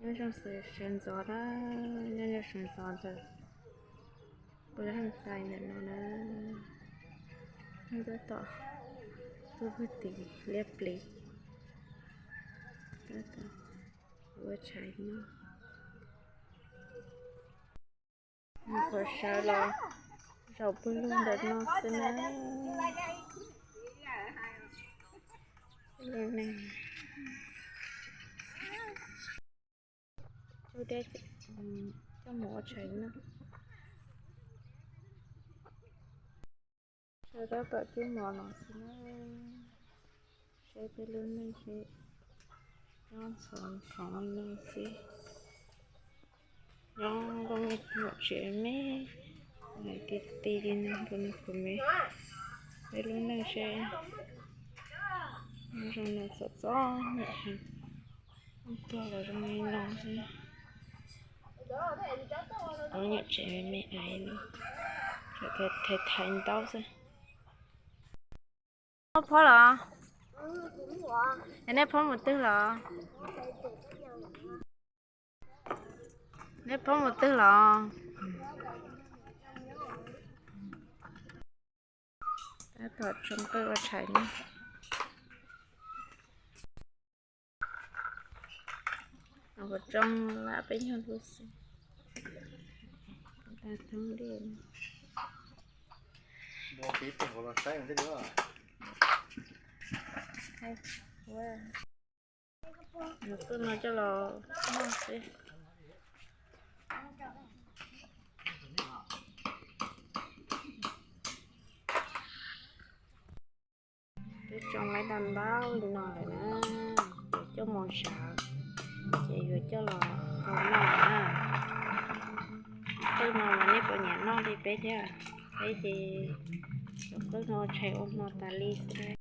Nyob zoo sawv ntxov na, nyob zoo sawv ntxov ntawm pab Haj Xais ntawm no na, tab tom tuaj pw tim liab pliv, tab tom ua tshais noj. Mus kom sawv los zaum pw lug ntawm no xwb na. Lub neej cub deb coj mus ua tshais noj. Sawv tab tom cub mov los xwb na. Seb peb lub neej seb nyob ntxhov ntxhov no xwb. Nyob zoo me nyuam tsev me, hais tias ti li no rau nws kuv me, peb lub neej seb nyob zoo no txom txom nyem heev, tuag los zoo li no xwb. Ob nyuam tsev me me ais no, thaiv thaiv ntaub xwb. Muaj phob los? Es nej phob mus twg los? Nej phob mus twg los? Tab tom tsoo qwj ua tshais ne. Ua tsoo lab peb nyuag lub xwb. Tag thoob dej. Nws qwj no coj los noj xwb. Twb tsoo lawm tau ntau li no lawm na, yuav coj mus sawv, ces yuav coj los hau noj na. Qwj no mas nej puas nyiam noj li peb thiab? Peb ces yuav qwj no tshais ua hmo tas li xwb.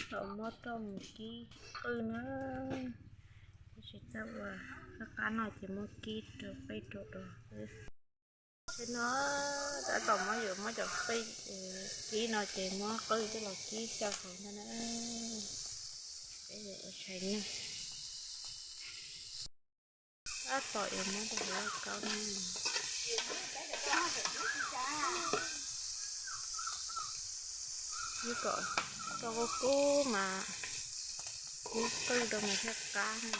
Thaum muab tuaj mus kib qwj na, tab sis txaj ua qab qab no ces muab kib rau qij rau do xwb. Thaum no tab tom muab yuav muab cov qij kib no ces muab qwj coj los kib xyaw hauv ntag na. Peb yuav ua tshais noj. Tab tom yuav muab rau hauv lauj kaub na. Ib kom tau kub kub mas kub qwj rau mas thiaj qab na.